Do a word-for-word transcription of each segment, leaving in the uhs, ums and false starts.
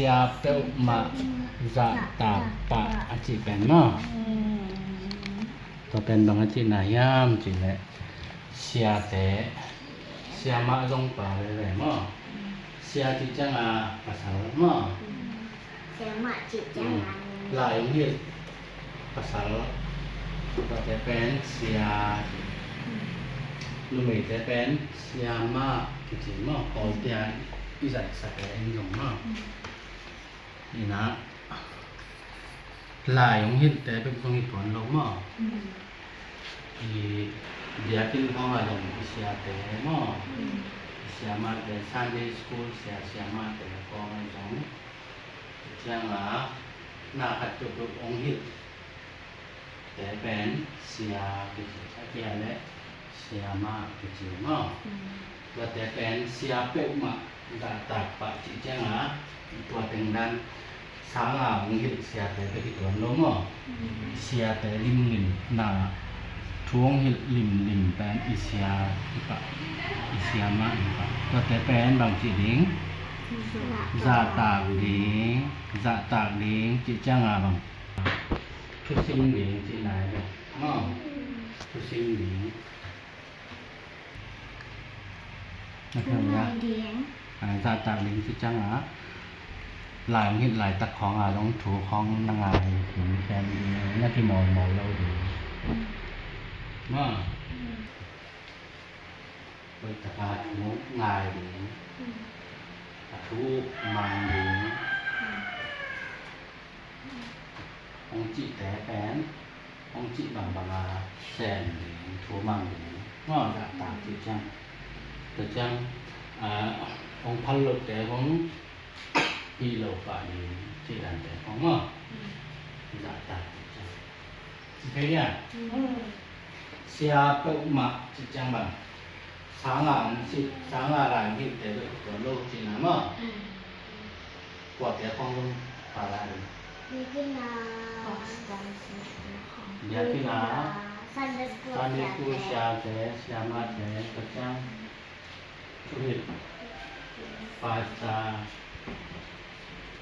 Sia peuhmah zahtak pah a cih pen maw. Tua pen bang a cihna hiam cih leh siate, siamah zong pa veve maw. Sia cih ciangin pasal maw. Siamah cih ciangin lai hong hilh pasal, tuate pen sia, numeite pen siamah kici maw. Kawlte a i zatsak e, en zong maw. Ina, lai hong hilhte bek zong hi tuan lo maw. I biakinn khawng a zong i siate maw, i siamahte, Sunday school sia, siamahte khawng a zong, ciangin na khat peuhpeuh hong hilh te pen sia kici, a kia le siamah kici maw. Tuate pen sia peuhmah zahtak pah cih ciangin tua teng dan sanga hong hilh siate bek hi tuan lo maw. Siate limlim na thu hong hilh limlim pen i sia, i pah, i siamah i pah. Tuate pen bang cih ding? Zahtak ding, zahtak ding cih ciangin bang? Thusim ding cihna hi ve maw. Thusim ding. Na thei uh hia? Zahtak ding cih ciangin lai hong hilh laitak khawng a zong thu khawng na ngai ding, pen ding, na kimawlmawl lo ding maw. Hoihtak a thu ngai ding, a thu mang ding. Hong cihte pen hong cih bangbang a sem ding, thu mang ding maw. Zahtak cih ciang, tua ciang hong phal lote hong hih lo pah ding cih dante khawng maw. Zahtak cih ciang. Sia peuhmah cih ciang bang? Sanga hong sit, sanga lai hong hilhte bek tuan lo cihna maw. Kuate khawng zong pha lai ding? Biakinn a Sunday school siate, siamahte, tua ciang Thuhilh pastor,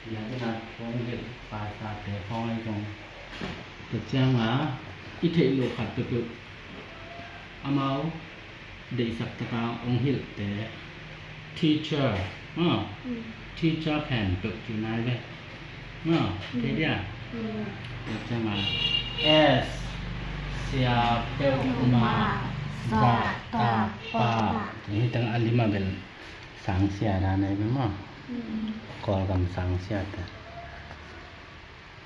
biakinn a thu hong hilh pastorte khawng ahi zong, tua ciangin i theih loh khat peuhpeuh amau deihsak taka hong hilhte, teacher, teacher khempeuh cihna hi ve. Maw, thei dia? Tua ciangin S, sia peuhmah zahtak pah. Hih teng a lim a bel sangsia dan ahi ve maw. Kawlgam sangsiate.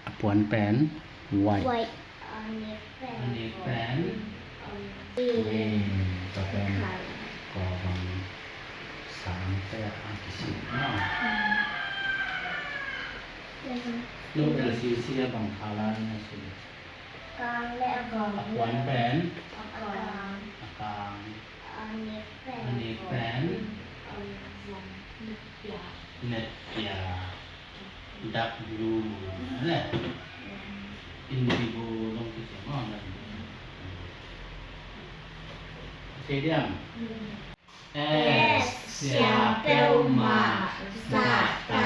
A puan pen white. A nek pen green. Tua pen Kawlgam sangte a kisit maw. No L C C a bang khala na si. A puan pen a kang. A nek pen netpia. Dark blue le indigo zong kici maw, dark blue. Thei diam? S, sia peuhmah zahtak